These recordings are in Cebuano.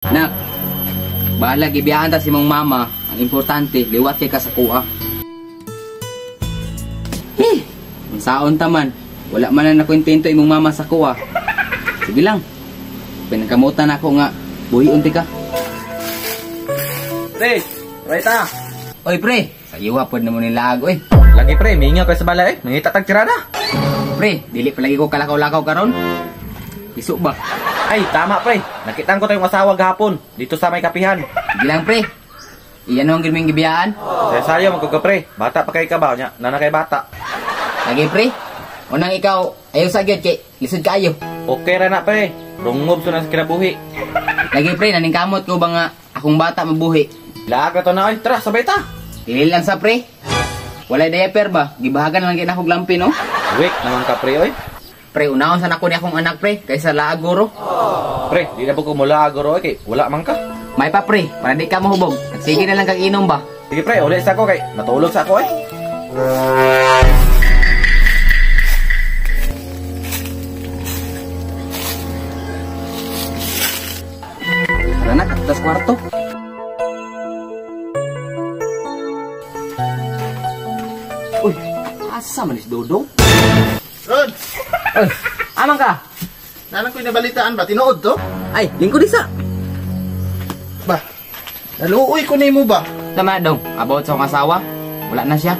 Nak, bahala gibiyaan ta si mong mama. Ang importante, liwat kay ka sa kuha. Eh, unsaon ta man. Wala man na nakontento imong mama sa kuha. Sige lang. Pinagkamutan ako nga buhi unti ka. Pre, right ta. Oy pre, sa iwa pod na mo ni laag oy. Lagi pre, mingaw kay sa balay eh. Nangita tag tirada. Pre, dili palagi ko kalakaw-lakaw karon. Iso ba? Ay, tama pre. Nakitaan ko tayong asawa gahapon dito sa may kapihan. Sige lang pre. Iyan ang giming gibiyaan. Sayo sayo magkuka pre. Bata pa kay ka ba nya? Nana kay bata. Lagi pre. Unang ikaw, ayaw sa gyud kay lisod kaayo. Okay ra na pre. Rungob sa kinabuhi. Lagi pre, naningkamot ko ba nga akong bata mabuhi. Laag na to na oy. Tara, sabay ta. Dili lang sa pre. Walay diaper ba? Gibahagan lang gid ako lampin no. Wik naman ka pre oy. Pre, unahon sa nako ni akong anak pre kaysa laaguro. Pre, di na po ko mula aguro oy kay wala man ka. May pa pre, para di ka mahubog. Sige na lang kag inom ba. Sige pre, uli sa ako kay natulog sa ako eh. Tara na, katas kwarto. Uy, asa man is Dodong? Rod! Oy, amang ka? Nalang ko'y nabalitaan ba? Tinuod to? Ay, lingkod isa. Ba, naluoy ko nimo ba? Tama dong, about sa akong asawa. Wala na siya.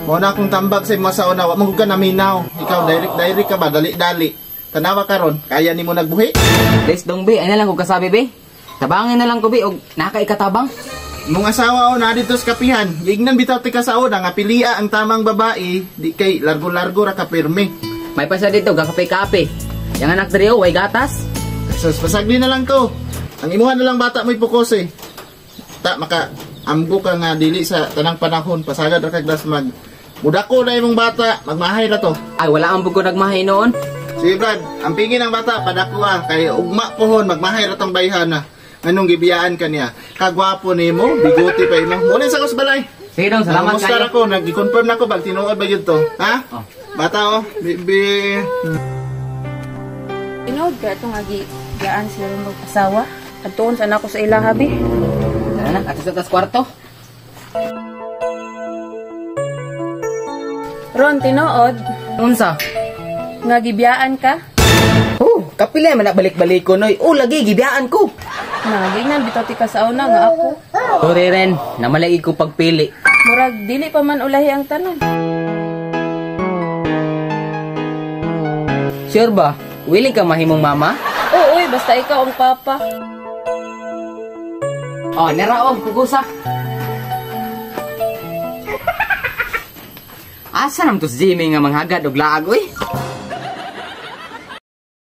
Mao na akong tambag sa imong asawa na wa man ka naminaw. Ikaw direct ka ba? Dali-dali. Tanawa karon, kaya nimo nagbuhi? Please dong be, ay na lang ko kasabi be. Tabangin na lang ko be og nakaikatabang. Imong asawa o na dito sa kapihan. Giingnan bitaw ti ka sa una nga pilia ang tamang babae, di kay largo-largo ra ka pirmi. May pa siya dito, gakape-kape. Yang anak diri way gatas. Jesus, pasagli na lang ko. Ang imuha na lang bata mo'y pukos eh. Ta maka amgo ka nga dili sa tanang panahon pasagad ra kag mag. Mudako na imong bata, magmahay ra to. Ay wala ang bugo nagmahay noon. Sige Brad, ang pingin ang bata padako ah kay ugma pohon magmahay ra tong bayhan na. Anong gibiyaan ka niya? Kagwapo nimo, bigote pa imo. Muna sa kos balay. Sige dong, salamat kayo. Kamusta ko, nag-confirm na ko bag tinuod ba yun to? Ha? Oh. Bata oh, bibi. Tinuod ka itong agiyaan sila mag-asawa. Adtuon sa nako sa ila habi. Tara na, ato sa tas kwarto. Ron, tinuod. Unsa? Nga gibiyaan ka? Oh, kapila man balik-balik ko noy. Oh, lagi gibiyaan ko. Nagingnan bitaw ti ka sa una nga ako. Sorry ren, namalagi ko pagpili. Murag dili pa man ulahi ang tanan. Sure ba? Willing ka mahimong mama? Oo, oy, basta ikaw ang papa. Oh, nera oh, kugusa. Asa nam to si Jimmy nga manghagad og laag oy?